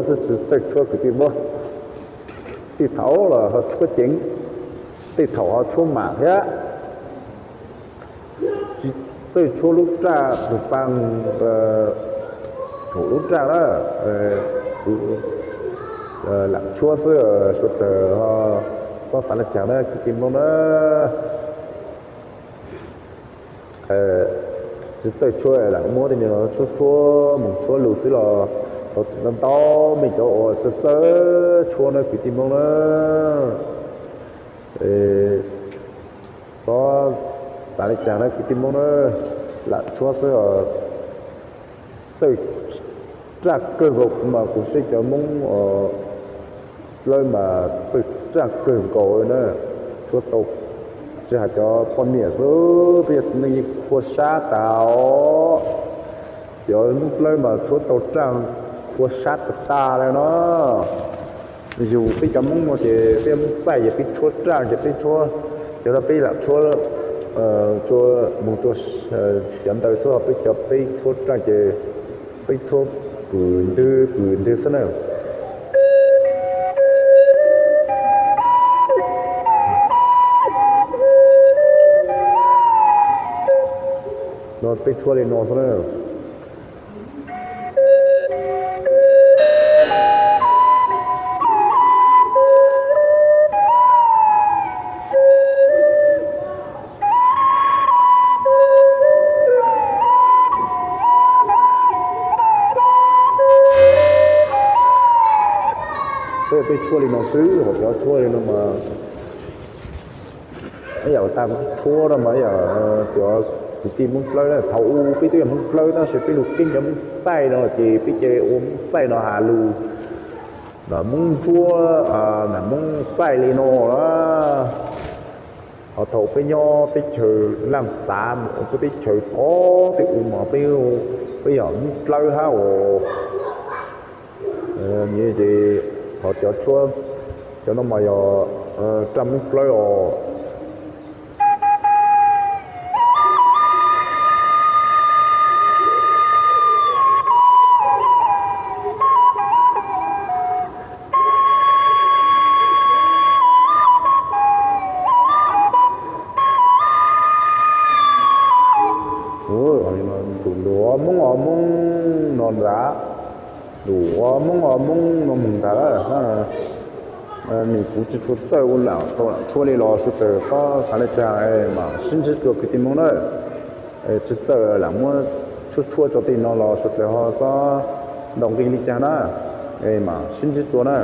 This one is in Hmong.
xwb tsis txawj tshuab kwv tij Hmoob. Tej thaum los ho tshuab ceev, tej thaum ho tshuab mam thiab. Tsis txawj tshuab lub raj tus pa, thaum lub raj na, kuv lam tshuab xwb, sawv daws ho xob xav li cas na kwv tij Hmoob na. Tsis txawj tshuab lam muab tej no tshuab tshuab mus tshuab lus xwb los thov txim ntau ntau mej cov uas txawj txawj tshuab na kwv tij Hmoob na. Xob xav li cas na kwv tij Hmoob na, lam tshuab xwb os. Txawj raj kawg nkaus mas kuv saib cov Hmoob dlawb mas txawj raj kawg nkaus na. Tshuab tau, tsis hais cov poj niam xwb, peb cov txiv neej yeej qhuav sab tas os. Cov Hmoob dlawb mas tshuab tau raj qhuav sab tas tas li no. Yus peb cov Hmoob no ces peb Hmoob txaij ces peb tshuab raj ces peb tshuab, cov no peb lam tshuab, tshuab mus rau cov ntawd xwb, peb cov peb tshuab raj ces peb tshuab pwm ntwg pwm ntwg xwb na. No peb tshuab li no xwb na. Peb tshuab li no xwb, hos cov tshuab li no mas ib yam tas kuv tshuab no mas ib yam cov kwv tij Hmoob dlawb na, thaum ub peb twb yog Hmoob dlawb tab sis peb lug keeb cov Hmoob txaij no ces peb cia li ua Hmoob txaij no has lus, nam Hmoob ntsuab, nam Hmoob txaij li no na. Ho thaum peb nyob teb chaws Laj Xav mus ua peb teb chaws tod tej ub mas peb, peb yog Hmoob dlawb hab os. Ces ho cov tshuab, cov no mas yog raj Hmoob dlawb os. Tus lus Hmoob os Hmoob no ntag, lus Hmoob os Hmoob no mus ntag. Nws kuv tsis tshua txawj ua lam tau lam tshuab li los sawv daws xob xav li cas mas sib ntsib dua kwv tij Hmoob na. Tsis txawj lam muab tshuab tshuab tso tej no los sawv daws ho xob ntaus nqi li cas na, mas sib ntsib dua na.